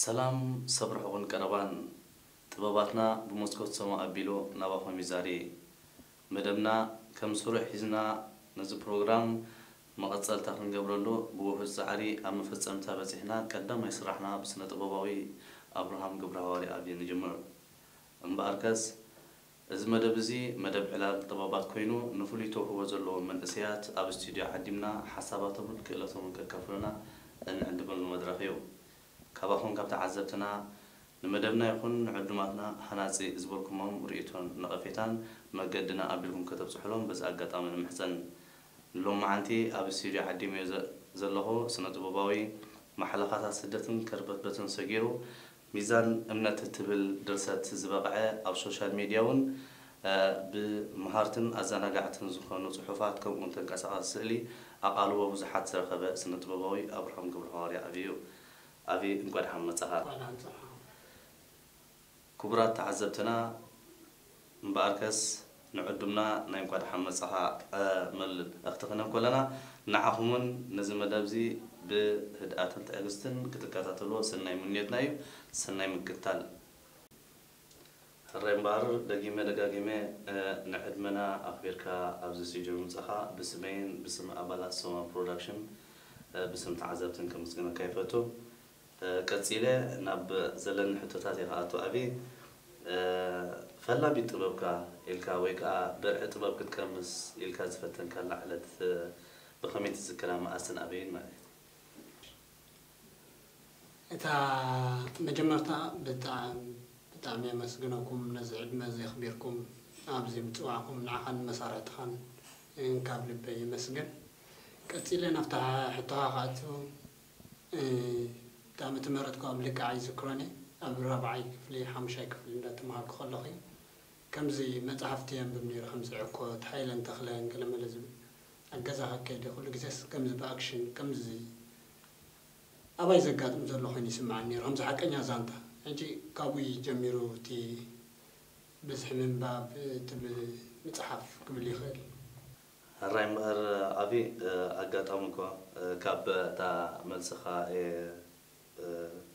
ሰላም ሰብ ርሑቕን ቀረባን፣ ጥበባትና ብመስኮት ሰማይ ኣቢሉ ናባኹም ይዛሪ። መደብና ከም ስሩዕ ሒዝና ነዚ ፕሮግራም መቐጸልታ ክንገብረሉ ብውሑድ ጻዕሪ ኣብ መፈጸምታ በጺሕና። ቀዳማይ ስራሕና ብስነ ጥበባዊ ኣብርሃም ገብረሃዋርያ ኣብየ ንጅምር። እምበኣርከስ እዚ መደብ እዚ መደብ ዕላል ጥበባት ኮይኑ ንፍሉይ ተውህቦ ዘለዎም መንእሰያት ኣብ ስቱድዮ ዓዲምና ሓሳባቶምን ክእለቶምን ከካፍሉና እንዕድመሉ መድረኽ እዩ። ካባኹም ካብ ተዓዘብትና ንመደብና ይኹን ንዕዱማትና ሃናጺ ዝበልኩሞም ርእይቶን ነቐፌታን መገድና ኣቢልኩም ከተብጽሑሎም በዚ ኣጋጣሚ ንምሕጸን። ሎማዓንቲ ኣብ ስቱድዮ ዓዲመዮ ዘ- ዘለኹ ስነ ጥበባዊ ማሕለኻታት ስደትን ከርበትበትን ሰጊሩ ሚዛን እምነት እትብል ድርሰት ዝበቕዐ ኣብ ሶሻል ሚድያ እውን ብመሃርትን ኣዘናጋዕትን ዝኾኑ ጽሑፋት ከምኡውን ተንቀሳቓሲ ስእሊ ኣቓልቦ ብዙሓት ዝረኸበ ስነ ጥበባዊ ኣብርሃም ገብረሃዋርያ ኣብዩ። ኣቢ እንኳ ደሓን መጻኻ። ክቡራት ተዓዘብትና እምበኣርከስ ንዕዱምና ናይ እንኳ ደሓን መጻኻ መልእኽቲ ክነብ ከለና ንዓኹምን ነዚ መደብ እዚ ብህድኣትን ትዕግስትን ክትከታተልዎ ሰናይ ምንዮትና እዩ። ሰናይ ምክትታል። ሕራይ እምበኣር ደጊመ ደጋጊመ ንዕድመና ኣኽቢርካ ኣብዚ ስቱድዮ ምምጻኻ ብስመይን ብስም ኣባላት ሶማ ፕሮዳክሽን ብስም ተዓዘብትን ከመስግነካ ይፈቱ። ቀጺለ ናብ ዘለኒ ሕቶታት እየ ክኣቱ። ኣቢ ፈላቢት ጥበብካ ኢልካ ወይ ከዓ በርዒ ጥበብ ክትቀምስ ኢልካ ዝፈተንካላ ዕለት ብኸመይ ትዝክራ? መኣስን ኣበይን ማለት እዩ? እታ መጀመርታ ብጣዕሚ ብጣዕሚ የመስግነኩም ነዚ ዕድመ እዚ ኣኽቢርኩም ኣብዚ ምፅዋዕኩም ንዓኻን መሳርሕትኻን ካብ ልበይ የመስግን። ቀፂለ ናብታ ሕቶኻ ክኣቱ እታ ምትመረጥኩ ኣብ ልክዓ ይዝክሮኒ ኣብ ራብዓይ ክፍሊ ሓሙሻይ ክፍሊ እንዳተምሃርኩ ከለኹ እዩ ከምዚ መፅሓፍቲ የንብብ ነይሩ ከምዚ ዕኮት ሃይለን ተኽለን ገለመለ ዝብል ኣብ ገዛ ከከይደ ኩሉ ግዜስ ከምዚ ብኣክሽን ከምዚ ኣባይ ዘጋጥም ዘሎ ኮይኑ ይስምዓኒ ነይሩ ከምዚ ሓቀኛ ዛንታ ሕጂ ካብኡ እዩ ጀሚሩ እቲ ብዝሒ ምንባብ እቲ ምፅሓፍ ክብል ይኽእል። ሕራይ እምበኣር ኣቢ ኣጋጣሚ እኮ ካብ እታ መልስኻ እየ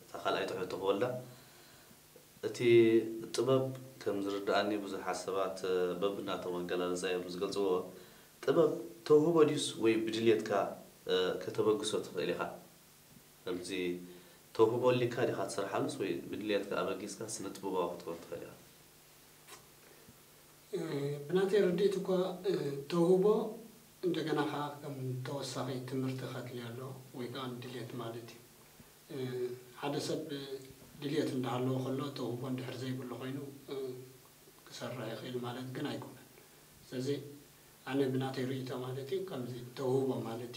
እታ ካልኣይቲ ሕቶ ክወልዳ። እቲ ጥበብ ከም ዝርድኣኒ ብዙሓት ሰባት በብናቶም ኣገላልፃ እዮም ዝገልፅዎ። ጥበብ ተውህቦ ድዩስ ወይ ብድልየትካ ከተበግሶ ትኽእል ኢኻ? ከምዚ ተውህቦ ኣሊካ ዲኻ ትሰርሓሉስ ወይ ብድልየትካ ኣበጊስካ ስነ ጥበባዊ ክትኮን ትኽእል ኢኻ? ብናተይ ርድኢት እኳ ተውህቦ እንደገና ከዓ ከም ተወሳኺ ትምህርቲ ከድልዮ ኣለዎ ወይ ከዓ ድልየት ማለት እዩ። ሓደ ሰብ ድልየት እንዳሃለዎ ከሎ ተውህቦ እንድሕር ዘይብሉ ኮይኑ ክሰርሕ ይኽእል ማለት ግን ኣይኮነን። ስለዚ ኣነ ብናተይ ርእይቶ ማለት እዩ ከምዚ ተውህቦ ማለት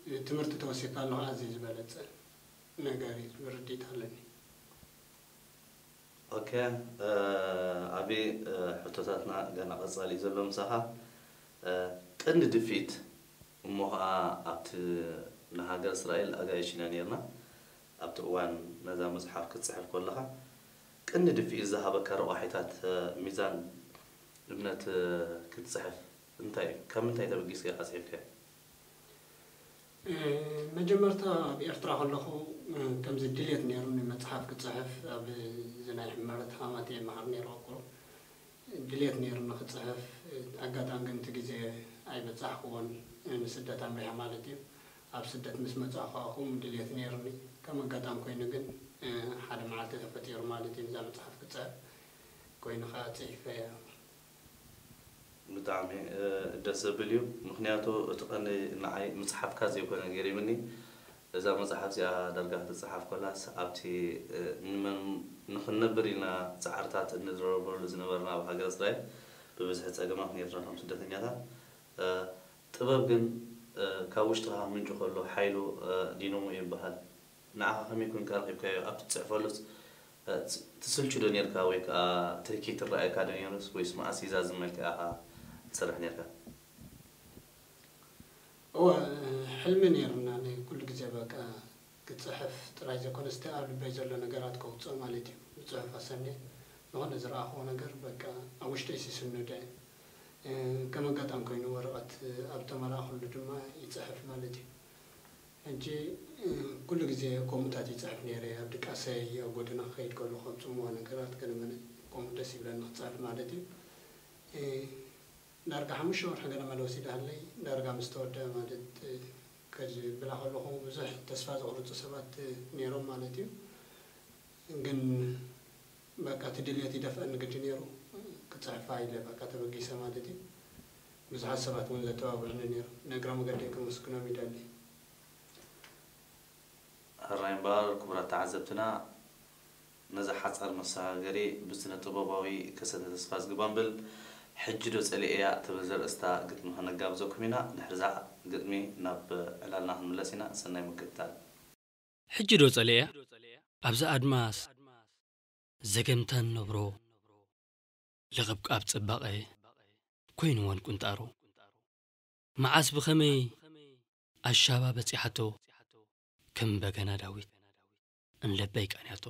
እዩ ትምህርቲ ተወሲካ ኣለኹ ኣዝዩ ዝበለፀ ነገር እዩ ዝብል ርድኢት ኣለኒ። ኦኬ ኣቢ ሕቶታትና ገና ቀፃሊ እዩ ዘሎ ምሳኻ። ቀንዲ ድፍኢት እሞ ኸዓ ኣብቲ ንሃገር እስራኤል ኣጋይሽ ኢና ነርና ኣብቲ እዋን ነዛ መፅሓፍ ክትፅሕፍ ከለኻ ቀንዲ ድፍኢት ዝሃበካ ረቋሒታት ሚዛን እምነት ክትፅሕፍ እንታይ ካብ ምንታይ ተበጊስካ ኢኻ ፅሒፍካዮ? መጀመርታ ኣብ ኤርትራ ከለኹ ከምዚ ድልየት ነይሩኒ መፅሓፍ ክፅሕፍ ኣብዚ ናይ ሕመረት ሃማት እየ መሃር ነይረ ቁሩብ ድልየት ነይሩኒ ክፅሕፍ ኣጋጣሚ ግን እቲ ግዜ ኣይበፃሕክዎን ንስደት ኣምሪሐ ማለት እዩ ኣብ ስደት ምስ መፃእኹ ከዓ ከምኡ ድልየት ነይሩኒ ከም ኣጋጣሚ ኮይኑ ግን ሓደ መዓልቲ ተፈጢሩ ማለት እዩ ንዛ መፅሓፍ ክፅሕፍ ኮይኑ ከዓ ፅሒፈያ ብጣዕሚ ደስ ዘብል እዩ። ምኽንያቱ እቲ ቀንዲ ንዓይ ምፅሓፍካ ዘይኮነ ገሪምኒ እዛ መፅሓፍ እዚኣ ዳርጋ ክትፅሓፍ ኮላስ ኣብቲ ንመን ንኽንነብር ኢልና ፃዕርታት እንረብረበሉ ዝነበርና ኣብ ሃገረ እስራኤል ብብዝሒ ፀገማት ነይርና ከም ስደተኛታት። ጥበብ ግን ካብ ውሽጥኻ ምንጩ ከሎ ሓይሉ ዲኖሞ እዩ ይበሃል። ንዓኻ ከመይ ኮንካ ረኺብካዮ? ኣብቲ ትፅሕፈሉስ ትስልቹ ዶ ኔርካ ወይ ከዓ ትህኪ ትረኣየካ ዶ ኔሩስ ወይስ መኣስ ይዛዝመልካ ኢኻ ትሰርሕ ኔርካ? እወ ሕልሚ ኔሩና ናይ ኩሉ ግዜ በቃ ክፅሕፍ ጥራይ ዘይኮነስ እቲ ኣብ ልበይ ዘሎ ነገራት ከውፅኦ ማለት እዩ ብፅሑፍ ኣሰንየ ዝኾነ ዝረኣኽዎ ነገር በቃ ኣብ ውሽጠይ ሲስኑደ ከም ኣጋጣሚ ኮይኑ ወረቐት ኣብ ተመላእኽሉ ድማ ይፅሕፍ ማለት እዩ ሕጂ ኩሉ ግዜ ከምኡታት ይጽሕፍ ነይረ። ኣብ ድቃሰይ፣ ኣብ ጎደና ክኸይድ ከለኹ፣ ኣብ ጽምዋ ነገራት ገለ መለ ከምኡ ደስ ይብለኒ ክጽሕፍ ማለት እዩ። እ፣ ዳርጋ ሓሙሽተ ወርሒ ገለ መለ ወሲዳለይ። ዳርጋ ምስ ተወደአ ማለት፣ እ፣ ከዚ ብላ ከለኹ ብዙሕ ተስፋ ዘቑርጹ ሰባት፣ እ፣ ነይሮም ማለት እዩ። ግን በቃ እቲ ድልየት ይደፍአኒ ግዲ ነይሩ። ክጽሕፋ ኢለ በቃ ተበጊሰ ማለት እዩ። ብዙሓት ሰባት እውን ዘተባብዑኒ ነይሮም። ንእግረ መገደይ ከመስግኖም ይደሊ። ሕራይ እምበኣር ክቡራት ተዓዘብትና፣ ነዛ ሓጻር መሰጋገሪ ብስነ ጥበባዊ ከሰተ ተስፋ ዝግባንብል ሕጂ ዶ ጸሊኤያ ትብል ዘርእስታ ግጥሚ ከነጋብዘኩም ኢና። ድሕሪዛ ግጥሚ ናብ ዕላልና ክንምለስ ኢና። ሰናይ ምክትታል። ሕጂ ዶ ጸሊኤያ ኣብዛ ኣድማስ ዘገምታን ነብሮ ለቐብቃብ ጽባቐ ኮይንወን ቁንጣሮ። መዓስ ብኸመይ ኣሻባ በጺሓቶ ከም በገና ዳዊት እንለበይ ቃንያቶ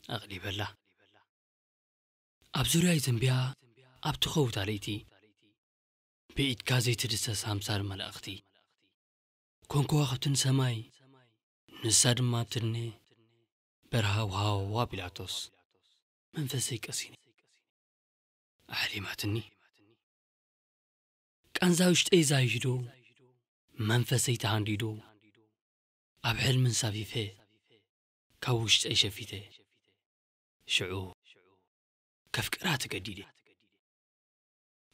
ኣቕሊበላ። ኣብ ዙርያይ ዘንቢያ ኣብ ትኸውታ ለይቲ ብኢድካ ዘይትድሰስ ኣምሳል መላእኽቲ ኮንከዋኽብትን ሰማይ ንሳ ድማ ኣብትድኔ በርሃ ውሃዋ ቢላቶስ መንፈሰይ ቀሲኒ ኣሕሊማትኒ። ቃንዛ ውሽጠይ ዛይዱ መንፈሰይ ተሃንዲዱ ኣብ ሕልምን ሳፊፈ ካብ ውሽጠይ ሸፊተ ሽዑ ከፍቅራ ተገዲደ።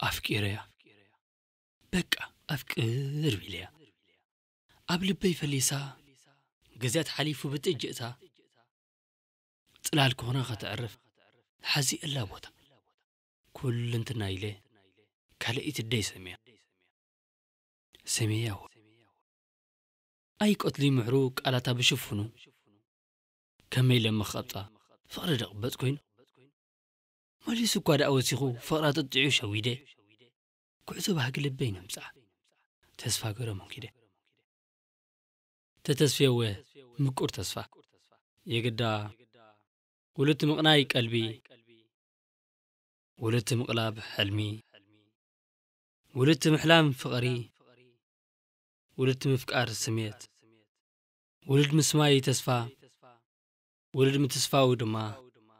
ኣፍቂረያ በቃ ኣፍቅር ቢለያ ኣብ ልበይ ፈሊሳ ግዜያት ሓሊፉ ብጥጅእታ ጽላል ክኾና ከተዕርፍ ሓዚእላ ቦታ ኩልንትና ኢለ ካልእ ኢትደይ ሰምያ ሰምያዎ ኣይቆትሊ ምሕሩ ቃላታ ብሽፍኑ ከመይ ለምኽ ቀብጻ ፍቕሪ ደቕበጽ ኮይኑ መሊሱ እኳ ደኣ ወሲኹ ፍቕራ ጥጥዑ ሸዊደ ጉዕዞ ባህጊ ልበይ ነምጽኣ ተስፋ ገረ መንኪደ ተተስፍየወ ምቁር ተስፋ የግዳ ውልቲ ምቕናይ ቀልቢ ውልቲ ምቕላብ ሕልሚ ውልቲ ምሕላም ፍቕሪ ውልቲ ምፍቃር ስሜት ውልድ ምስማይ ተስፋ ውልድ ምትስፋው ድማ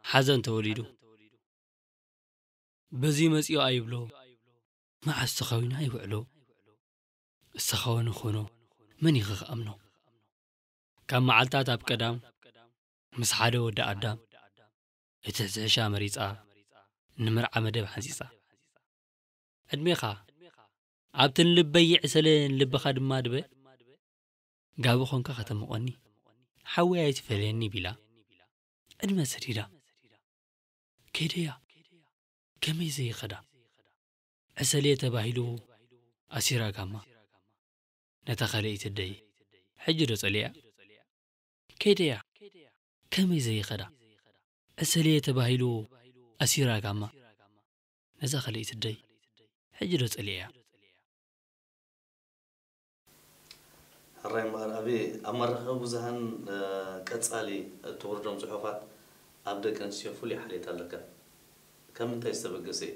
ሓዘን ተወሊዱ በዚ መጺኦ ኣይብሎ መዓስ ተኻዊና ኣይውዕሎ እሰኻወኒ ኾኖ መን ይኸ ክኣምኖ ካብ መዓልታት ኣብ ቀዳም ምስ ሓደ ወዲ ኣዳም እቲ ዝሕሻ መሪጻ ንምርዓ መደብ ሓንጺጻ ዕድሜኻ ኣብቲ ንልበይ ይዕሰለ ንልብኻ ድማ ድበ ጋቢ ኾንካ ከተምቖኒ ሓወይ ኣይትፈለየኒ ቢላ ዕድመ ሰዲዳ ከይደያ ከመይ ዘይኸዳ ዕሰልየ ተባሂሉ ኣሲራ ጋማ ነታ ካልኣይቲ ኣደይ ሕጂ ዶ ጸሊኣ ከይደያ ከመይ ዘይኸዳ ዕሰልየ ተባሂሉ ኣሲራ ጋማ ነዛ ካልኣይቲ ኣደይ ሕጂ ዶ ጸሊኣ ሕራይ እምበኣር ኣብ ኣብ መራኸቢ ብዙሃን ቀጻሊ እተውርዶም ጽሑፋት ኣብ ደቂ ኣንስትዮ ፍሉይ ሓልዮት ኣለካ። ካብ ምንታይ ዝተበገሰ እዩ?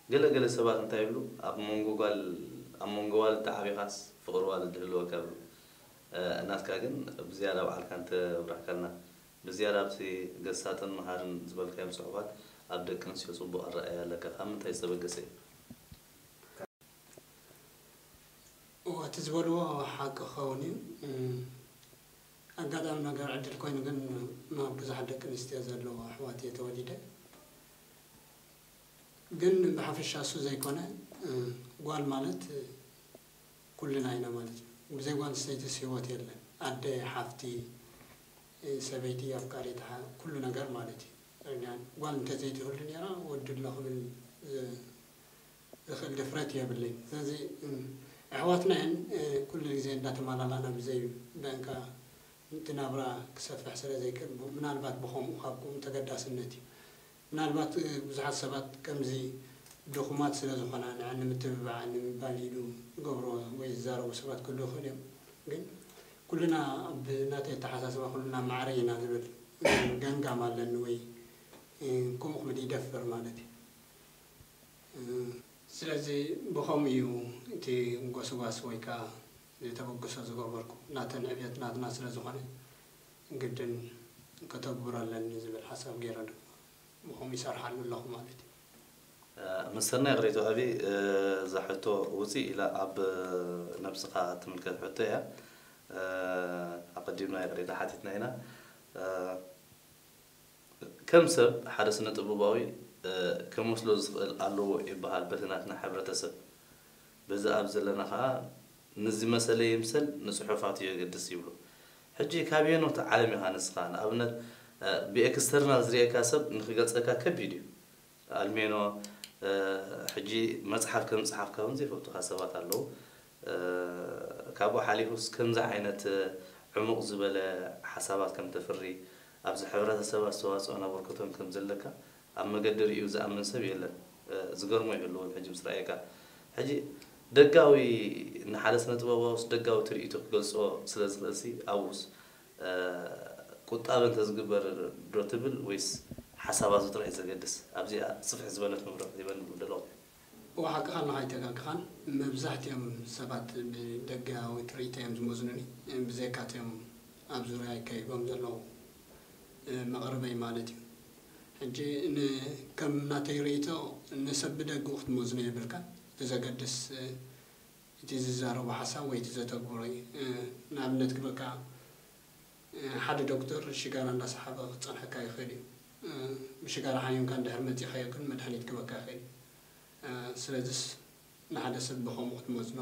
ገለ ገለ ሰባት እንታይ ይብሉ፣ ኣብ መንጎ ጓል ኣብ መንጎ ዋልድ ተዓቢኻስ ፍቕሪ ዋልድ ይህልወካ ይብሉ። ናትካ ግን ብዝያዳ ባዕልካ እንተብራህካልና፣ ብዝያዳ ኣብቲ ገሳጥን መሃርን ዝበልካዮም ጽሑፋት ኣብ ደቂ ኣንስትዮ ጽቡቕ ኣረኣእያ ኣለካ። ካብ ምንታይ ዝተበገሰ እዩ? እወ፣ እቲ ዝበልዎ ሓቂ ክኸውን እዩ። እም፣ ኣጋጣሚ ነገር ዕድል ኮይኑ ግን ናብ ብዙሓት ደቂ ኣንስትዮ ዘለዎ ኣሕዋት እየ ተወሊደ። ግን ብሓፈሻ እሱ ዘይኮነ፣ እም፣ ጓል ማለት ኩልና ኢና ማለት እዩ። ብዘይ ጓል ኣንስተይትስ ህይወት የለን። ኣደ፣ ሓፍቲ፣ ሰበይቲ፣ ኣፍቃሪት፣ ሓ-፣ ኩሉ ነገር ማለት እዩ። ጓል እንተዘይትህሉ ነይራ ወዲ ኣሎ ክብል ዝ-፣ ዝኽእል ድፍረት የብለይን። ስለዚ፣ እም፣ ኣሕዋትና እየን፣ እ፣ ኩሉ ግዜ እንዳተማላላእና ብዘይ በእንካ እቲ ናብራ ክሰፍሕ ስለ ዘይክእል፣ ብ-፣ ምናልባት ብኸምኡ ካብ ከምኡ ተገዳስነት እዩ። ምናልባት፣ እ፣ ብዙሓት ሰባት ከምዚ ድኹማት ስለ ዝኾና ንዐን ንምትብባዕ ንምባል ኢሉ ዝገብሮ ወይ ዝዛረቡ ሰባት ክህልዉ ይኽእሉ እዮም። ግን ኩልና ኣብ ናተይ ኣተሓሳስባ ኩልና ማዕረ ኢና ዝብል ገምጋም ኣለኒ ወይ፣ እ፣ ከምኡ ክብል ይደፍር ማለት እዩ። እ፣ ስለዚ ብኸምኡ እዩ እቲ ጎስጓስ ወይ ከዓ ተበግሶ ዝገበርኩ ናተን ዕብየት ናትና ስለ ዝኾነ ግድን ከተግብሮ ኣለኒ ዝብል ሓሳብ ገይረ ድማ ብኸምኡ ይሰርሓሉ ኣለኹ ማለት እዩ። ምስ ሰናይ ይቕሬታ ኣቢ፣ እዛ ሕቶ ውፅእ ኢላ ኣብ ነብስኻ ትምልከት ሕቶ እያ። ኣቐዲምና ይቕሬታ ሓቲትና ኢና። ከም ሰብ ሓደ ስነ ጥበባዊ ከመስሎ ዝኽእል ኣለዎ ይበሃል በቲ ናትና ሕብረተሰብ። በዚ ኣብ ዘለና ኸዓ ንዝመሰለ ይምሰል ንፅሑፋቱ የገድስ ይብሉ። ሕጂ ካበየኖት ዓለም ኢኻ ንስኻ? ንኣብነት ብኤክስተርናል ዝርእየካ ሰብ ንኽገልፀካ ከቢድ እዩ። ኣልሜኖ ሕጂ መፅሓፍ ከም ዝፀሓፍካ እውን ዘይፈልጡኻ ሰባት ኣለዉ። ካብኡ ሓሊፉስ ከምዚ ዓይነት ዕሙቕ ዝበለ ሓሳባት ከም ተፍሪ ኣብዚ ሕብረተሰብ ኣስተዋፅኦን ኣበርክቶን ከም ዘለካ ኣብ መገዲ ርእዩ ዝኣምን ሰብ የለን። ዝገርሞ ይህሉ እውን ሕጂ ምስ ረኣየካ ሕጂ ደጋዊ ንሓደ ስነ ጥበባውስ ደጋዊ ትርኢቱ ክገልፆ ስለ ዝኽእልሲ ኣብኡስ ቁጣበ እንተዝግበር ዶ ትብል ወይስ ሓሳባቱ ጥራይ ዘገድስ ኣብዚኣ ስፍሕ ዝበለት መብርቕ ሂበኒ ምደለኹ። እወ ሓቅኻ ኣለኻ ኣይተጋግኻን። መብዛሕትኦም ሰባት ብደጋዊ ትርኢቶ እዮም ዝመዝኑኒ፣ ብዘይካቶም ኣብ ዙርያይ ከይቦም ዘለዉ መቕርበይ ማለት እዩ። ሕጂ ከም ናተይ ርእይቶ ንሰብ ብደግኡ ክትመዝኖ የብልካን። እቲ ዘገድስ እቲ ዝዛረቦ ሓሳብ ወይ እቲ ዘተግብሮ እዩ። ንኣብነት ክበካ ሓደ ዶክተር ሽጋራ እንዳሰሓበ ክፀንሐካ ይኽእል እዩ። ብሽጋራ ሓሚምካ እንድሕር መፂኻዮ ግን መድሃኒት ክበካ ይኽእል እዩ። ስለዚስ ንሓደ ሰብ ብኸምኡ ክትመዝኖ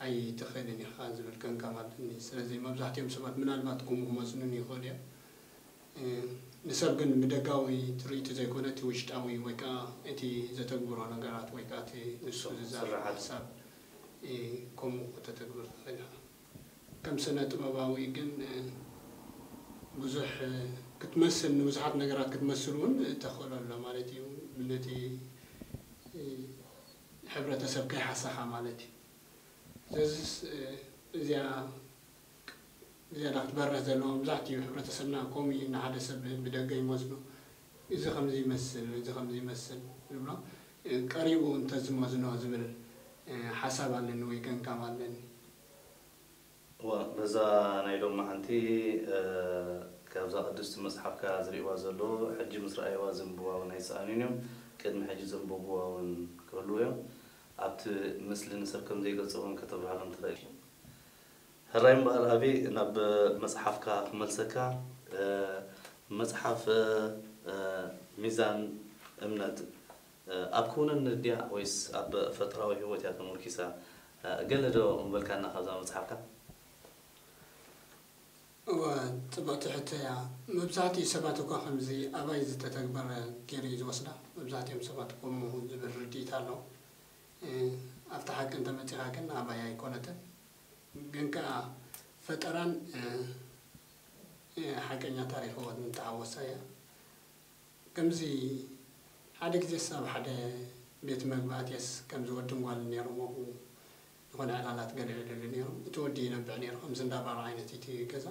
ኣይትኽእልን ኢኻ ዝብል ገምጋም ኣለኒ። ስለዚ መብዛሕትኦም ሰባት ምናልባት ከምኡ ክመዝኑኒ ይኽእሉ እዮም። ንሰብ ግን ብደጋዊ ትርኢቱ ዘይኮነ እቲ ውሽጣዊ ወይ ከዓ እቲ ዘተግብሮ ነገራት ወይ ከዓ እቲ ንሱ ዝዛረቦ ሓሳብ ከምኡ ከተተግብር ትኽእል ኢኻ። ከም ስነ ጥበባዊ ግን ብዙሕ ክትመስል ንብዙሓት ነገራት ክትመስል እውን ተኽእሎ ኣሎ ማለት እዩ። ነቲ ሕብረተሰብ ከይሓሳኻ ማለት እዩ። ስለዚስ እዚኣ ዝያዳ ክትበርህ ዘለዋ መብዛሕትኡ ሕብረተሰብና ከምኡ እዩ። ንሓደ ሰብ ብደገ ይመዝኖ፣ እዚ ከምዚ ይመስል፣ እዚ ከምዚ ይመስል ዝብሎ ቀሪቡ እንተዝመዝኖ ዝብል ሓሳብ ኣለኒ ወይ ገምጋም ኣለኒ። እዋ በዛ ናይ ሎማዓንቲ ካብዛ ቅድስቲ መፅሓፍካ ዝርእይዋ ዘለዉ ሕጂ ምስ ረኣይዋ ዘንብብዋ እውን ኣይሰኣኑን እዮም። ቅድሚ ሕጂ ዘንበብዋ እውን ክህልዉ እዮም። ኣብቲ ምስሊ ንሰብ ከም ዘይገልፆ እውን ከተብርሃሎም ትኽእል። ሕራይ እምበኣር ኣቢ ናብ መፅሓፍካ ክመልሰካ። መፅሓፍ ሚዛን እምነት ኣብ ክውንነት ድያ ወይስ ኣብ ፈጠራዊ ህይወት እያ ተመርኪሳ? ገለ ዶ ምበልካና ካብዛ መፅሓፍካ? እወ፣ ፅብቕቲ ሕቶ እያ። መብዛሕትኡ ሰባት እኳ ከምዚ ኣባይ ዝተተግበረ ገይሩ እዩ ዝወስዳ። መብዛሕትኦም ሰባት ከምኡ ዝብል ርድኢት ኣለዎም። ኣብቲ ሓቂ እንተመፂኻ ግን ኣባይ ኣይኮነትን። ግን ከዓ ፈጠራን ሓቀኛ ታሪክ ህይወትን ተሓወሳ እያ። ከምዚ ሓደ ግዜስ ኣብ ሓደ ቤት መግቢ ኣትየስ ከምዚ ወድን ጓልን ነይሮም ኣብኡ ዝኾነ ዕላላት ገለ ይዕልሉ ነይሮም። እቲ ወዲ ይነብዕ ነይሩ ከምዚ እንዳ ባር ዓይነት እቲ ገዛ።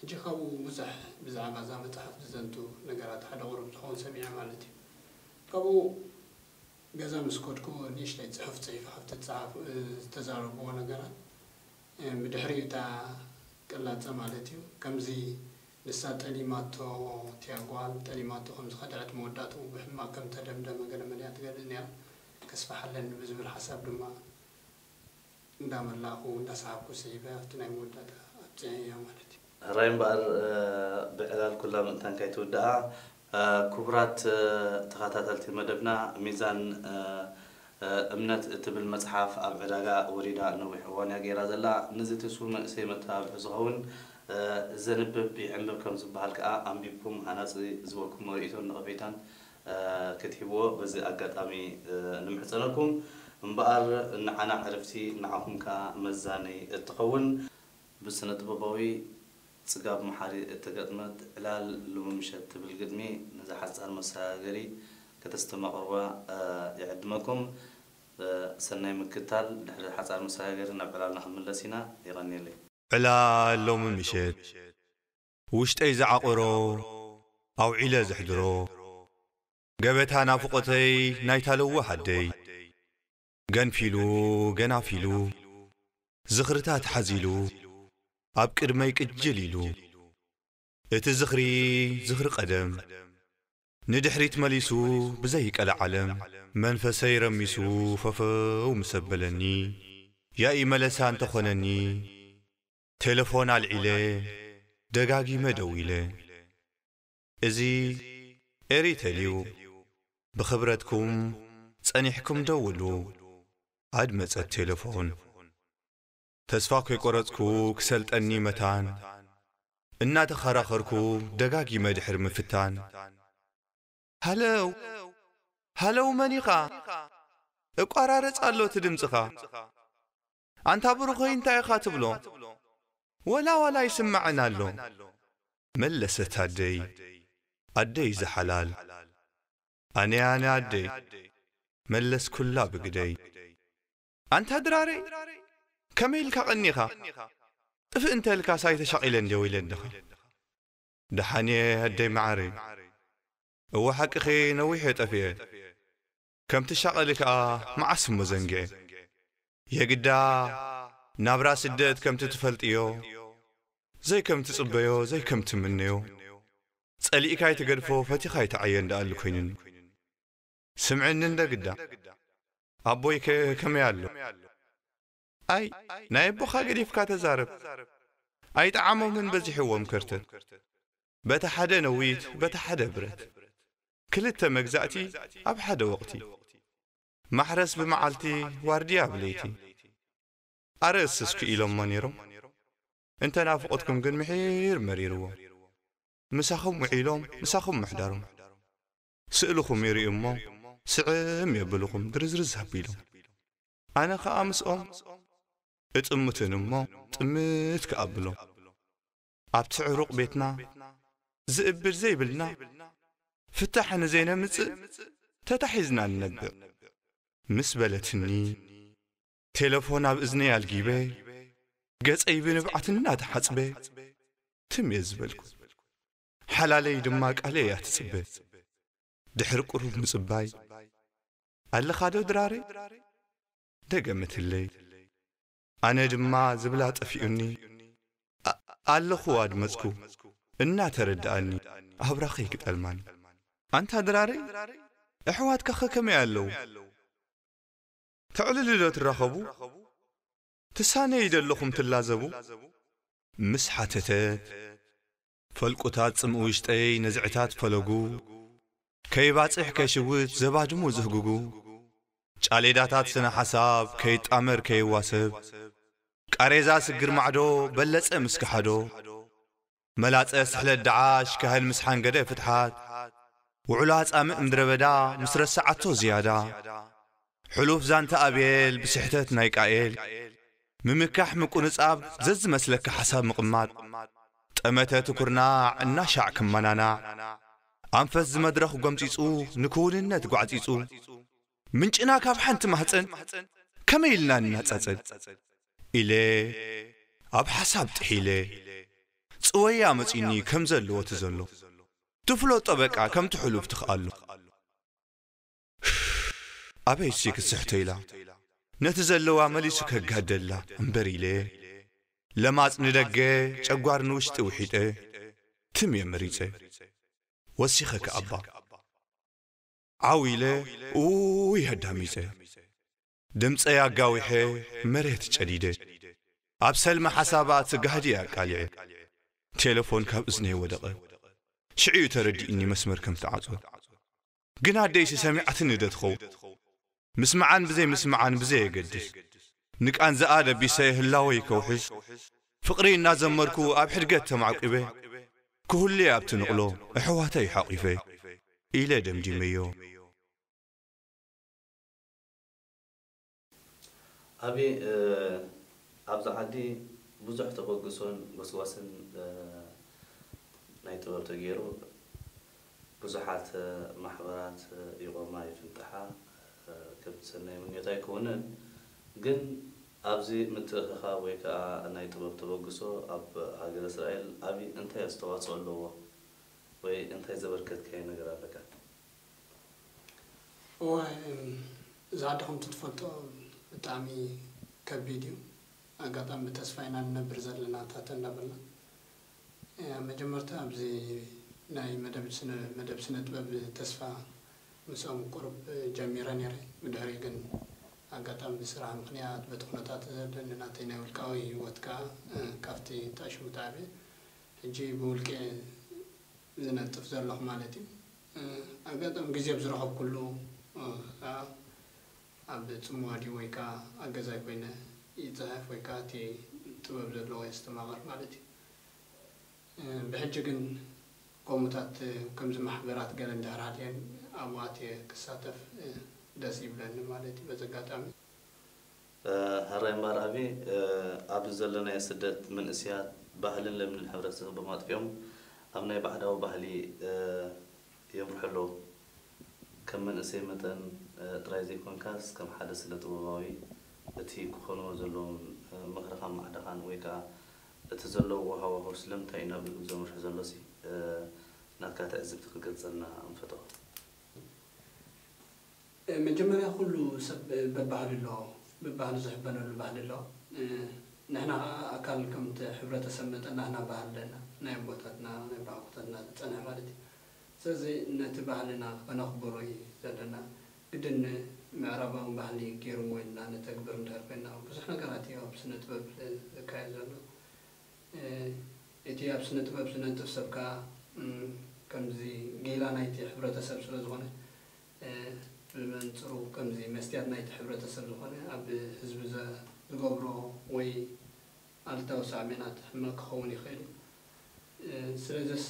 ሕጂ ካብኡ ብዙሕ ብዛዕባ እዛ መፅሓፍ ዝዘንቱ ነገራት ሓደ ቁሩብ ዝኸውን ሰሚዐ ማለት እዩ። ካብኡ ገዛ ምስ ከድኩ ንእሽተይ ፅሑፍ ፅሒፈ ካብቲ ዝተዛረብዎ ነገራት ብድሕሪኡ እታ ቅላፀ ማለት እዩ ከምዚ ንሳ ጠሊማቶ እቲያ ጓል ጠሊማቶ ከም ዝኸድዐት መወዳእትኡ ብሕማቕ ከም ተደምደመ ገለ መለ እያ ትገልፅ ነይራ። ከስፍሓለኒ ብዝብል ሓሳብ ድማ እንዳመላእኹ እንዳሰሓቕኩ ስዒበ ኣብቲ ናይ መወዳእታ ኣብፂሐያ ማለት እዩ። ሕራይ እምበኣር ብዕላል ኩላ ምእንታን ከይትውድኣ ክቡራት ተኸታተልቲ መደብና ሚዛን እምነት እትብል መፅሓፍ ኣብ ዕዳጋ ወሪዳ ነዊሕ እዋን እያ ገይራ ዘላ። ነዚ ትስፉው መንእሰይ መተባብዒ ዝኸውን ዘንብብ ይዕንብብ ከም ዝበሃል ከዓ ኣንቢብኩም ሃናፂ ዝበልኩሞ ርእይቶን ነቐፌታን ክትህብዎ በዚ ኣጋጣሚ ንምሕፀነኩም። እምበኣር ንዓና ዕርፍቲ ንዓኹም ከዓ መዛነይ እትኸውን ብስነ ጥበባዊ ፅጋብ መሓሪ እተገጥመት ዕላል ሎሚ ምሸት ትብል ግጥሚ ነዛ ሓፃር መሰጋገሪ ከተስተማቕርዋ ይዕድመኩም። ሰናይ ምክታል። ድሕሪ ሓፃር መሰጋገሪ ናብ ዕላልና ክንምለስ ኢና። የቐንየለይ። ዕላል ሎሚ ምሸት ውሽጠይ ዝዓቖሮ ኣውዒለ ዘሕድሮ ገበታ ናፍቖተይ ናይታ ለዋህ ኣደይ ገንፊሉ ገናፊሉ ዝኽርታት ሓዚሉ ኣብ ቅድመይ ቅጅል ኢሉ። እቲ ዝኽሪ ዝኽሪ ቀደም ንድሕሪት መሊሱ ብዘይቀለ ዓለም መንፈሰይ ረሚሱ ፈፈው ምስ ኣበለኒ ያኢ መለሳ እንተኾነኒ ቴለፎን ኣልዒለ ደጋጊመ ደዊለ። እዚ ኤሪተልዩ ብኽብረትኩም ጸኒሕኩም ደውሉ። ኣድመጸት ቴለፎን። ተስፋ ከይቆረጽኩ ክሰልጠኒ መታን እናተኸራኸርኩ ደጋጊመ ድሕሪ ምፍታን ሃለው ሃለው መን ኢኻ? እቋራረጽ ኣሎ እቲ ድምጽኻ። ኣንታ ብሩኸይ እንታይ ኢኻ ትብሎ? ወላ ዋላ ይስማዕን ኣሎ። መለሰት ኣደይ ኣደይ ዝሓላል ኣነ ኣነ ኣደይ መለስኩላ ብግደይ። ኣንታ ድራረይ ከመይ ኢልካ ቀኒኻ? ጥፍእ እንተ ኢልካስ ኣይተሻቒለ እንድየ ወይለ እንድኻ። ደሓን እየ ኣደይ መዓረይ። እወ ሓቅኺ ነዊሕ እየ ጠፊኤ። ከም ትሻቐሊ ከኣ መዓስ እሞ ዘንጊዐ። የግዳ ናብራ ስደት ከምቲ ትፈልጥዮ ዘይከም ትጽበዮ ዘይከም ትምነዮ ጸሊእካ ኣይትገድፎ ፈቲኻ ኣይትዓዮ እንዳኣሉ ኮይኑኒ። ስምዕኒ እንደ ግዳ ኣቦይከ ከመይ ኣሎ? ኣይ ናይ ኣቦኻ ገዲፍካ ተዛረብ። ኣይጠዓሞምን በዚሕዎም ከርተት። በታ ሓደ ነዊት በታ ሓደ ብረት ክልተ መግዛእቲ ኣብ ሓደ ወቕቲ። ማሕረስ ብመዓልቲ ዋርድያ ብለይቲ። ኣረ እስስ ክኢሎሞ ነይሮም። እንተ ናፍቖትኩም ግን ምሒር መሪርዎ። ምሳኹም ውዒሎም ምሳኹም ምሕዳሮም። ስእልኹም ይርእዩ እሞ ስዕም የብልኹም ድርዝርዝ ኣቢሎም። ኣነ ኸኣ ምስኦም እጥምትን እሞ ጥምት ክኣብሎም። ኣብቲ ዕሩቕ ቤትና ዝእብድ ዘይብልና ፍታሕ ንዘይነምጽእ ተታሒዝና ንነብዕ ምስ በለትኒ ቴለፎን ኣብ እዝነይ ኣልጊበ ገጸይ ብንብዓት እናተሓጽበ ትም እየ ዝበልኩ። ሓላለይ ድማ ቃለይ እያ ትጽበ። ድሕሪ ቁሩብ ምጽባይ ኣለኻዶ ድራረይ? ደገመትለይ። ኣነ ድማ ዝብላ ጠፊኡኒ። ኣለኹ ኣድመጽኩ እናተረድኣኒ ኣብራኸይ ክጠልማኒ። ኣንታ ድራረይ ኣሕዋትካ ኸከመይ ኣለዉ? ተዕልሉ ዶ ትራኸቡ? ትሳነዩ ዶ ኣለኹም ትላዘቡ? ምስ ሓተተት ፈልቁታት ጽምኡ ውሽጠይ ነዝዕታት ፈለጉ ከይባጽሕ ከይሽውት ዘባድሙ ዝህግጉ ጫሌዳታት ስነ ሓሳብ ከይጣመር ከይዋሰብ ቃሬዛ ስግር ማዕዶ በለጸ ምስ ከሓዶ መላጸ ስሕለት ደዓሽ ካህን ምስ ሓንገደ ፍትሓት ውዕሎ ኣጻምእ ምድረ በዳ ምስ ረስዓቶ ዝያዳ ሕሉፍ ዛንታ ኣቤል ብስሕተት ናይ ቃኤል ምምካሕ ምቁንጻብ ዘዝመስለካ ሓሳብ ምቕማጥ ጠመተ ትኩርናዕ እናሻዕ ክመናናዕ ኣንፈት ዝመድረኽ ጎምጺጹ ንክውንነት ጓዕጺጹ ምንጭና ካብ ሓንቲ ማህጸን ከመይ ኢልና ንናጻጸል ኢለ ኣብ ሓሳብ ጥሒለ ጽወያ መጺኒ ከም ዘለዎ እቲ ዘሎ ትፍለጦ በቃ ከምቲ ሕሉፍ ትኽኣሎ ኣበይሲ ክስሕቶ ኢላ ነቲ ዘለዋ መሊሱ ከጋደላ እምበር ኢለ ለማጽ ንደገ ጨጓር ንውሽጢ ውሒጠ ትም እየ መሪጸ ወሲኸ ከኣባ ዓው ኢለ ኡይ ኣዳሚጸ ድምጸይ ኣጋዊሐ መሬት ጨዲደ ኣብ ሰልሚ ሓሳባት ጋህዲ ኣቃሊዐ ቴለፎን ካብ እዝነይ ወደቐ ሽዑ እዩ ተረዲእኒ መስመር ከም ተዓጽወ ግን ኣደይሲ ሰሚዓትኒ ዶ ትኸውን ምስምዓን ብዘይ ምስምዓን ብዘየገድስ ንቃንዝኣ ደቢሰ ህላወይ ከውሕስ ፍቕሪ እናዘመርኩ ኣብ ሕድገት ተማዕቂበ ክህሉየ ኣብቲ ንቕሎ ኣሕዋተይ ሓቒፈ ኢለ ደምዲመዮ። ኣቢ ኣብዚ ዓዲ ብዙሕ ተበግሶን ጎስጓስን ናይ ጥበብ ተገይሩ ብዙሓት ማሕበራት ይቖማ ይፍንጠሓ ከምቲ ሰናይ ምንዮት ኣይከውንን ግን ኣብዚ ምትእኽኻብ ወይ ከዓ ናይ ጥበብ ተበግሶ ኣብ ሃገረ እስራኤል ኣቢ እንታይ ኣስተዋፅኦ ኣለዎ ወይ እንታይ ዘበርከትካዮ ነገር ኣለካ? እወ እዛ ዓዲ ከምቲ ትፈልጦ ብጣዕሚ ከቢድ እዩ ኣጋጣሚ ብተስፋ ኢና ንነብር ዘለና ታተ እንዳበልና። እ፣ መጀመርታ ኣብዚ ናይ መደብ ስነ-፣ መደብ ስነ ጥበብ ተስፋ ምስኦም ቁሩብ ጀሚረ ነይረ። ብድሕሪኡ ግን ኣጋጣሚ ብስራሕ ምኽንያት በቲ ኩነታት ዘለኒ ናተይ ናይ ውልቃዊ ህይወት ከኣ፣ እ፣ ካብቲ ተኣሽሙ ተዓብየ። ሕጂ ብውልቄ ዝነጥፍ ዘለኹ ማለት እዩ። እ፣ ኣጋጣሚ ግዜ ኣብ ዝረኸብኩሉ፣ እ፣ ከኣ ኣብ ጽምዋ ድዩ ወይ ከኣ ኣብ ገዛይ ኮይነ ይጽሕፍ ወይ ከኣ እቲ ጥበብ ዘለዎ የስተማቕር ማለት እዩ። እ፣ ብሕጂ ግን ከምኡታት፣ እ፣ ከምዚ ማሕበራት ገለ እንድሕር ሃልየን ኣብኡ ኣትየ ክሳተፍ፣ እ፣ ደስ ይብለኒ ማለት እዩ። በዚ ኣጋጣሚ እ፣ ሕራይ እምበኣር ኣቢ፣ እ፣ ኣብዚ ዘለናዮ ስደት መንእሰያት ባህልን ልምድን ሕብረተሰብ ብምጥፍኦም ኣብ ናይ ባዕዳዊ ባህሊ፣ እ፣ የምርሑ ኣለዉ። ከም መንእሰይ መጠን፣ እ፣ ጥራይ ዘይኮንካስ ከም ሓደ ስነ ጥበባዊ እቲ ክኾንዎ ዘለዎም፣ እ፣ ምኽርኻን ማዕድኻን ወይ ከኣ እቲ ዘለውዎ ሃዋህው ስለምንታይ እዩ ናብኡ ዘምርሕ ዘሎሲ፣ እ፣ ናትካ ትዕዝብቲ ክትገልጸልና ንፈትዎ። መጀመርያ ኩሉ ሰብ በባህሉ ኣለዎ፣ በባህሉ ዝሕበነሉ ባህሊ ኣለዎ። ንሕና ከዓ ኣካል ከምቲ ሕብረተሰብ መጠን ናህና ባህሊ ኣለና፣ ናይ ኣቦታትና ናይ ኣቦሓጎታትና ዝፀንሐ ማለት እዩ። ስለዚ ነቲ ባህልና ከነኽብሮ እዩ ዘለና። ግድን ምዕራባዊ ባህሊ ገይርዎ ኢልና ነተግብር እንድሕር ኮይና ብዙሕ ነገራት እዩ ኣብ ስነ ጥበብ ዝካየድ ዘሎ። እቲ ኣብ ስነ ጥበብ ዝነጥፍ ሰብ ከዓ ከምዚ ጌላ ናይቲ ሕብረተሰብ ስለ ዝኾነ ብመንፅሩ ከምዚ መስትያት ናይቲ ሕብረተሰብ ዝኾነ ኣብ ህዝቢ ዝገብሮ ወይ ኣሉታዊ ሳዕቤናት ሕማቕ ክኸውን ይኽእል እዩ። ስለዚስ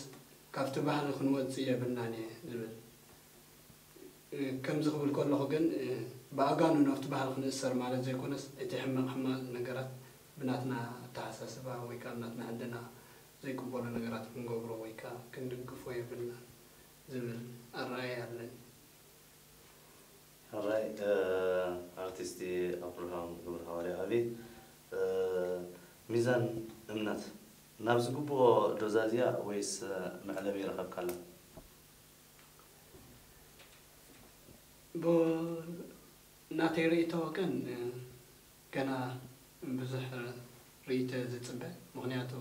ካብቲ ባህሊ ክንወፅእ የብልናን እየ ዝብል። ከምዚ ክብል ከለኹ ግን ብኣጋንኖ ኣብቲ ባህሊ ክንእሰር ማለት ዘይኮነስ እቲ ሕማቕ ሕማቕ ነገራት ብናትና ኣተሓሳስባ ወይ ከዓ ብናትና ሕልና ዘይቅበሎ ነገራት ክንገብሮ ወይ ከዓ ክንድግፎ የብልናን ዝብል ኣረኣእያ ኣለኒ። ሕራይ ኣርቲስት ኣብርሃም ገብረሃዋርያ ኣቢ፣ ሚዛን እምነት ናብ ዝግብኦ ዶ ዛዝያ ወይስ መዕለቢ ይረኸብካላ? ብናተይ ርእይቶ ግን ገና ብዙሕ ርእይቶ ዝፅበ፣ ምኽንያቱ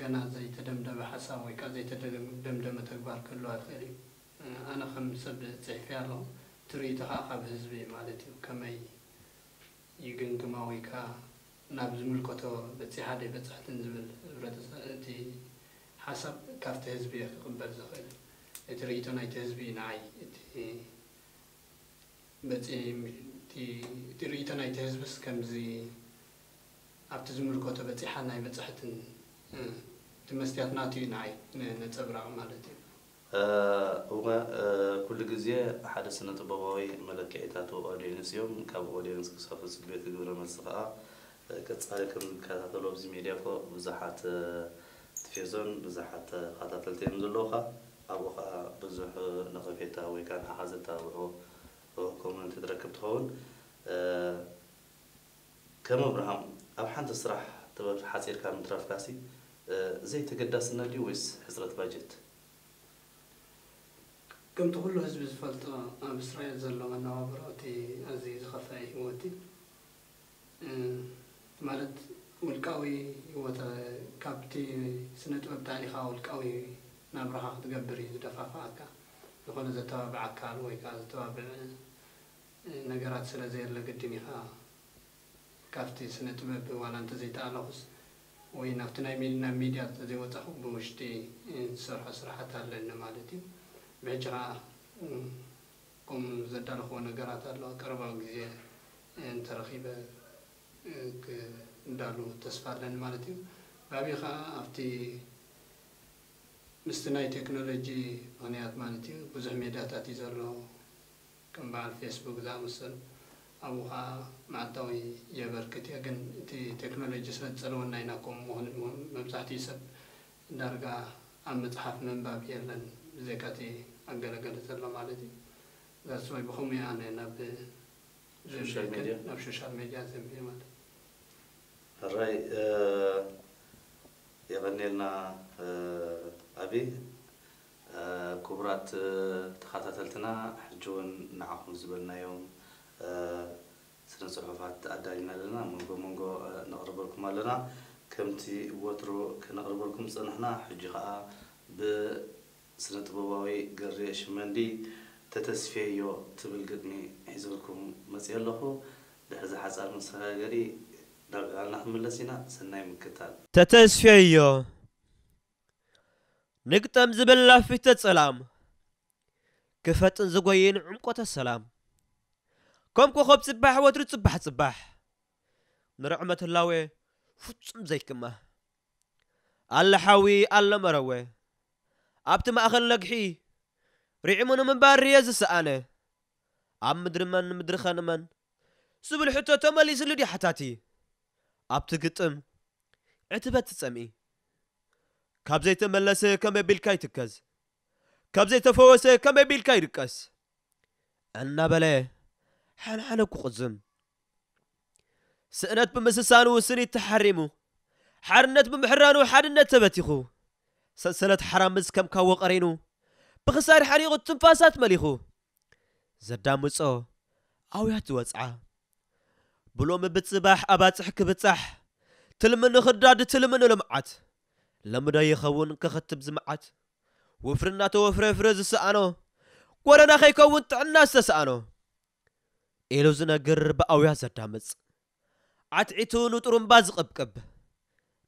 ገና ዘይተደምደመ ሓሳብ ወይ ከዓ ዘይተደምደመ ተግባር ክህልዋ ይኽእል እዩ። ኣነ ከም ሰብ ፅሒፈያ ኣለኹ፣ እቲ ርእይቶ ከዓ ካብ ህዝቢ ማለት እዩ። ከመይ ይግምግማ ወይ ከዓ ናብ ዝምልከቶ በፂሓ ዶ ኣይበፅሐትን ዝብል ህብረተሰብ እቲ ሓሳብ ካብቲ ህዝቢ እየ ክቕበል ዝኽእል። እቲ ርእይቶ ናይቲ ህዝቢ እዩ ንዓይ እቲ በፂ-፣ እቲ፣ እቲ ርእይቶ ናይቲ ህዝብስ ከምዚ ኣብቲ ዝምልከቶ በፂሓ ናይ በፅሐትን እቲ መስትያት ናቱ እዩ ንዓይ ነፀብራቕ ማለት እዩ። እወ፣ ኩሉ ግዜ ሓደ ስነ ጥበባዊ መለክዒታቱ ኦድየንስ እዮም። ካብ ኦድየንስ ክሳብ ፍጹም ቤት ግብረ መልሲ ከኣ ቀጻሊ ከም ዝከታተሎ ኣብዚ ሜድያ ኮ ብዙሓት ቲፌዞን ብዙሓት ተኸታተልቲ እዮም ዘለውኻ። ኣብኡ ከኣ ብዙሕ ነቐፌታ ወይ ከኣ ንዓኻ ዘተባብዑ ኮመንት ትረክብ ትኸውን። ከም ኣብርሃም ኣብ ሓንቲ ስራሕ ጥበብ ሓጺርካ ምትራፍካሲ ዘይተገዳስነት ድዩ ወይስ ሕጽረት ባጀት? ከምቲ ኩሉ ህዝቢ ዝፈልጦ ኣብ እስራኤል ዘሎ መነባብሮ እቲ ኣዝዩ ዝኸፍአ ህይወት እዩ። ማለት ውልቃዊ ህይወት ካብቲ ስነ ጥበብ ታሪኻ ውልቃዊ ናብራኻ ክትገብር እዩ ዝደፋፍኣካ። ዝኾነ ዘተባብዕ ኣካል ወይ ከዓ ዘተባብዕ ነገራት ስለ ዘየለ ግድን ኢኻ ካብቲ ስነ ጥበብ ዋላ እንተዘይተኣለኹስ ወይ ናብቲ ናይ ሚ-፣ ናብ ሚድያ እንተዘይወፃኹ ብውሽጢ ዝሰርሖ ስራሓት ኣለኒ ማለት እዩ። ብሕጂ ከዓ ከምኡ ዘዳለኽዎ ነገራት ኣሎ። ቀረባዊ ግዜ እንተረኺበ ክዳሉ ተስፋ ኣለኒ ማለት እዩ። ብኣብዩ ከዓ ኣብቲ ምስቲ ናይ ቴክኖሎጂ ምኽንያት ማለት እዩ ብዙሕ ሜዳታት እዩ ዘሎ። ከም በዓል ፌስቡክ ዝኣመሰሉ ኣብኡ ከዓ መዓልታዊ የበርክት እየ። ግን እቲ ቴክኖሎጂ ስለ ዝፀለወና ኢና ከምኡ ምኾኑ። መብዛሕትኡ ሰብ ዳርጋ ኣብ መፅሓፍ ምንባብ የለን ብዘይካ እቲ ኣገለገለ ዘሎ ማለት እዩ። That's why ብኸምኡ እየ ኣነ ናብ ሶሻል ሜድያ? ናብ ሶሻል ሜድያ ዘንብየ ማለት እዩ። ሕራይ የቐንየልና ኣቢ። ክቡራት ተኸታተልትና ሕጂ እውን ንዓኹም ዝበልናዮም ስነ ጽሑፋት ኣዳሊና ኣለና፣ መንጎ መንጎ ነቕርበልኩም ኣለና። ከምቲ ወትሩ ከነቕርበልኩም ዝጸናሕና፣ ሕጂ ኸኣ ብስነ ጥበባዊ ገሬ ሽመንዲ ተተስፍየዮ ትብል ግጥሚ ሒዘልኩም መጺአ ኣለኹ። ድሕሪ እዚ ሓጻር መሰጋገሪ ናብ ዕላልና ክንምለስ ኢና። ሰናይ ምክታል። ተተስፍየዮ። ንግጠም ዝብል ላፊተ ጸላም፣ ክፈጥን ዝጎይን ዕምቆተ ሰላም። ከም ኮኸብ ጽባሕ ወትሩ ጽባሕ ጽባሕ፣ ንርዕመት ህላዌ ፍጹም ዘይክማህ። ኣለ ሓዊ ኣለ መረወ፣ ኣብቲ ማእከል ነግሒ፣ ርዒሙ ንምንባር ርየ ዝሰኣነ። ኣብ ምድሪ መን ምድሪ ኸንመን ዝብል ሕቶ ተመሊስሉ ድዩ ሓታቲ? ኣብቲ ግጥም ዕትበት ትጸምኢ። ካብ ዘይተመለሰ ከመይ ቢልካ ይትከዝ? ካብ ዘይተፈወሰ ከመይ ቢልካ ይድቀስ? እናበለ ሓንሓነ ክቁዝም። ስእነት ብምስሳኑ ስኒት ተሓሪሙ፣ ሓርነት ብምሕራኑ ሓድነት ተበቲኹ፣ ሰንሰለት ሓራምዝ ከም ካዎ ቀሪኑ፣ ብኽሳድ ሓሪቑ ትንፋሳት መሊኹ፣ ዘዳምጾ ኣውያት ዝወጽዓ። ብሎሚ ብጽባሕ ኣባጽሕ ክብጻሕ፣ ትልሚ ንኽዳድ ትልሚ ንልምዓት። ለምዶ ይኸውን ክኸትብ ዝመዓት፣ ወፍሪ እናተወፍረ ፍረ ዝሰኣኖ፣ ጎደና ከይከውን ጥዕና ዝተሰኣኖ። ኢሉ ዝነግር ብኣውያ ዘዳምጽ፣ ዓትዒቱ ንጥሩምባ ዝቕብቅብ፣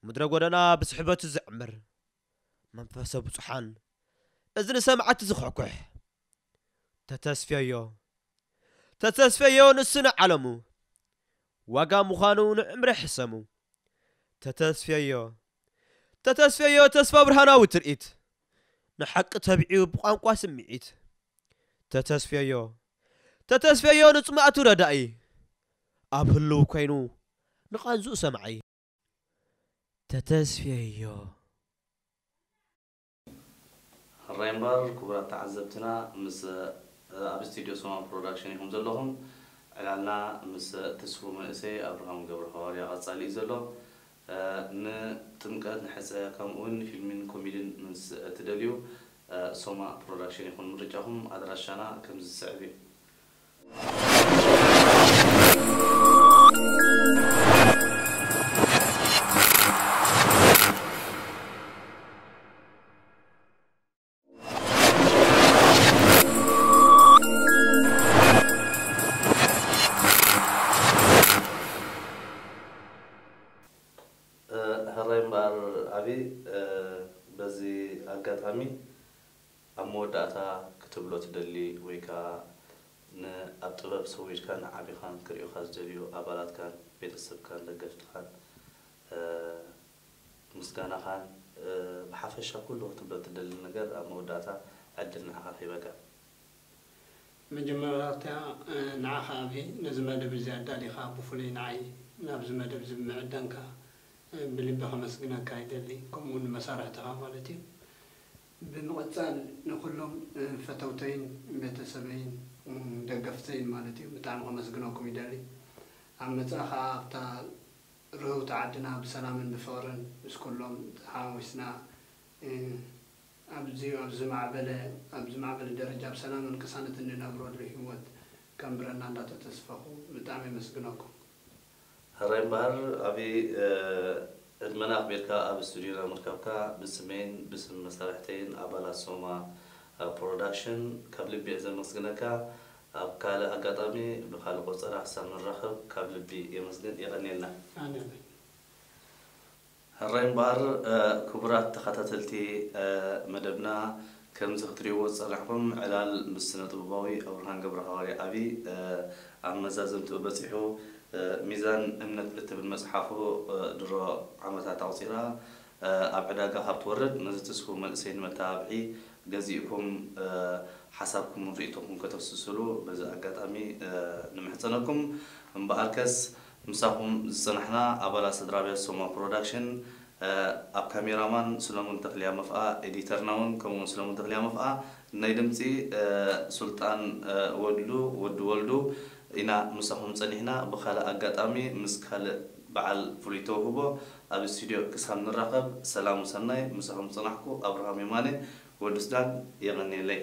ምድረ ጎደና ብስሕበቱ ዝዕምር፣ መንፈሰ ብጹሓን እዝኒ ሰማዕቲ ዝኹሕኩሕ። ተተስፍየዮ፣ ተተስፍየዮ ንሱ ንዓለሙ፣ ዋጋ ምዃኑ ንዕምረ ሕሰሙ። ተተስፍየዮ፣ ተተስፍየዮ ተስፋ ብርሃናዊ ትርኢት፣ ንሓቂ ተቢዑ ብቋንቋ ስምዒት። ተተስፍየዮ፣ ተተስፍየዮ ንጽማእቱ ረዳኢ፣ ኣብ ህልው ኮይኑ ንቓንዝኡ ሰማዒ። ተተስፍየዮ። ሕራይ እምበር ክቡራት ተዓዘብትና፣ ምስ ኣብ ስቱድዮ ሶማ ፕሮዳክሽን ኢኹም ዘለኹም። ዕላልና ምስ ትስፉ መንእሰይ ኣብርሃም ገብረ ሃዋርያ ቀጻሊ እዩ ዘሎ። ንጥምቀት፣ ንሕጸ፣ ከምኡውን ፊልምን ኮሜድን ምስ እትደልዩ፣ ሶማ ፕሮዳክሽን ይኹን ምርጫኹም። ኣድራሻና ከምዚ ዝስዕብ እዩ። ሕራይ እምበኣር ዓቢ፣ በዚ ኣጋጣሚ ኣብ መወዳእታ ክትብሎ ትደሊ ወይ ከኣ ንኣብ ጥበብ ሰዊድካ ንዓቢኻን ክርእዩኻ ዝደልዩ ኣባላትካን ቤተሰብካን ደገፍትኻን ምስጋናኻን ብሓፈሻ ኩሉ ክትብሎ ትደሊ ነገር ኣብ መወዳእታ ዕድል ንዓኻ ክሂበካ። መጀመርታ ንዓኻ ኣብየ ነዚ መደብ እዚ ኣዳሊኻ ብፍሉይ ንዓይ ናብዚ መደብ እዚ ብምዕዳንካ ብልቢ ከመስግነካ ይደሊ፣ ከምኡ እውን ንመሳርሕትኻ ማለት እዩ። ብምቕጻል ንኹሎም ፈተውተይን ቤተሰበይን ደገፍተይን ማለት እዩ ብጣዕሚ ከመስግነኩም ይደሊ። ኣብ መጻኢ ከኣ ኣብታ ርህውቲ ዓድና ብሰላምን ብፍቕርን ምስ ኩሎም ተሓዋዊስና ኣብዚ ኣብ ዝማዕበለ ኣብ ዝማዕበለ ደረጃ ብሰላምን ቅሳነትን ንነብረሉ ህይወት ከንብረና እንዳተተስፈኹ ብጣዕሚ የመስግነኩም። ሕራይ እምበኣር ዓቢ ዕድመና ኣኽቢርካ ኣብ ስቱድዮና ምርካብካ ብስመይን ብስም መሳርሕተይን ኣባላት ሶማ ፕሮዳክሽን ካብ ልቢ እየ ዘመስግነካ። ኣብ ካልእ ኣጋጣሚ ብኻልእ ቆጸራ ክሳብ ንራኸብ ካብ ልቢ የመስግን። የቐንየልና። ኣነ እውን። ሕራይ እምበኣር ክቡራት ተኸታተልቲ መደብና፣ ከምዚ ክትርእይዎ ዝጸናሕኩም ዕላል ምስ ስነ ጥበባዊ ኣብርሃም ገብረሃዋርያ ዓቢ ኣብ መዛዘምትኡ በጺሑ። ሚዛን እምነት እትብል መጽሓፉ ድሮ ዓመታት ኣቑጺራ ኣብ ዕዳጋ ካብ ትወርድ ነዚ ትስፉው መንእሰይ ንመተባብዒ ገዚእኩም ሓሳብኩምን ርእይቶኹም ከተፍስሱሉ በዚ ኣጋጣሚ ንምሕጸነኩም። እምበኣርከስ ምሳኹም ዝጸናሕና ኣባላት ስድራ ቤት ሶማ ፕሮዳክሽን ኣብ ካሜራማን ስለሙን ተኽልያ መፍኣ፣ ኤዲተርና እውን ከምኡ እውን ስለሙን ተኽልያ መፍኣ፣ ናይ ድምጺ ሱልጣን ወድሉ ወዲ ወልዱ ኢና ምሳኹም ጸኒሕና። ብኻልእ ኣጋጣሚ ምስ ካልእ በዓል ፍሉይ ተውህቦ ኣብ ስቱድዮ ክሳብ ንራኸብ ሰላም ሰናይ ምሳኹም ዝጸናሕኩ ኣብርሃም የማነ ወዲ ሱዳን። የቐንየለይ።